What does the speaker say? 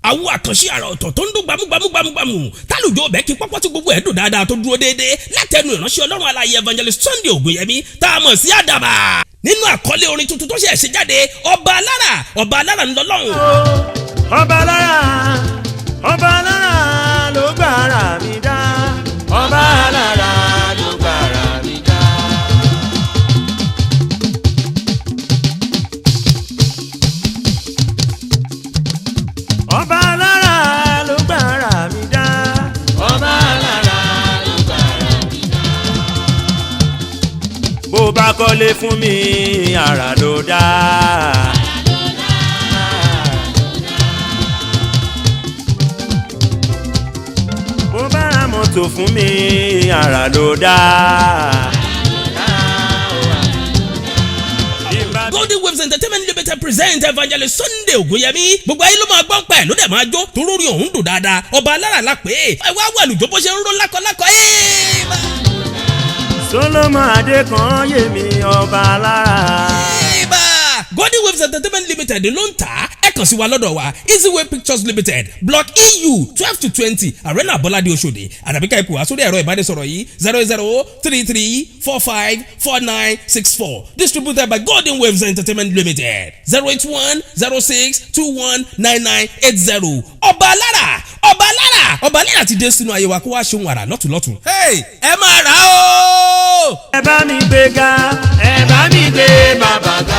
Àwọn àkànṣe àrà ọ̀tọ̀ tó ń dún gbámúgbámúgbámú, tálùjọ ọbẹ̀ kí pọ́pọ́ tí gbogbo ẹ̀ dùn dáadáa, tó dúró déédéé látẹnu ìránṣẹ́ Ọlọ́run alààyè Evangelist Sunday Ògúnyẹmí, tá a mọ̀ sí Àdàbà, nínú àkọlé orin tuntun tó ṣe ṣe jáde, Ọba Alára. Ọba Alára ń lọ lọ́hùn. Ọba alára, ọba alára ló gbára mi dá, ọba alára ló gbára mi dá. Ọba alára ló gbára mi dá, ọba alára ló gbára mi dá. Bó bá kọ́lé fún mi, àrà ló dá. Bó bá ra mọ́tò fún mi, àrà ló dá. Golden Waves Entertainment Limited present Evangelist Sunday Ògúnyẹmí. Gbogbo ayé ló máa gbọ́n pẹ̀, ló dẹ̀ máa jó torórí òun dùn dáadáa. Ọba Alára la pé ẹ wá wà lùjọ́ bó ṣe ń ró lákọlákọ ẹ́ẹ́. Solomon Adékanyè mi, ọba alára. Eba! Golden Waves Entertainment Limited ló ń tà á. Ẹ kàn sí wa lọ́dọ̀ wa, Easy Way Pictures Limited, Block EU 12 to 20, Arena, Bọ́ládé, Oṣòdì. Àdàbíkà ipò wá sórí ẹ̀rọ ìbánisọ̀rọ̀ yìí: 0033454964. Distributed by Golden Waves Entertainment Limited, 08106219980. Ọba Alára, Ọba Alára, Ọba Alára ti dé sínú ayé wa kó wá ṣe ohun àrà lọ́tùlọ́tù. Hey, ẹ máa rà ó! Ẹ bá mi gbé ga, ẹ bá mi gbé bàbá ga.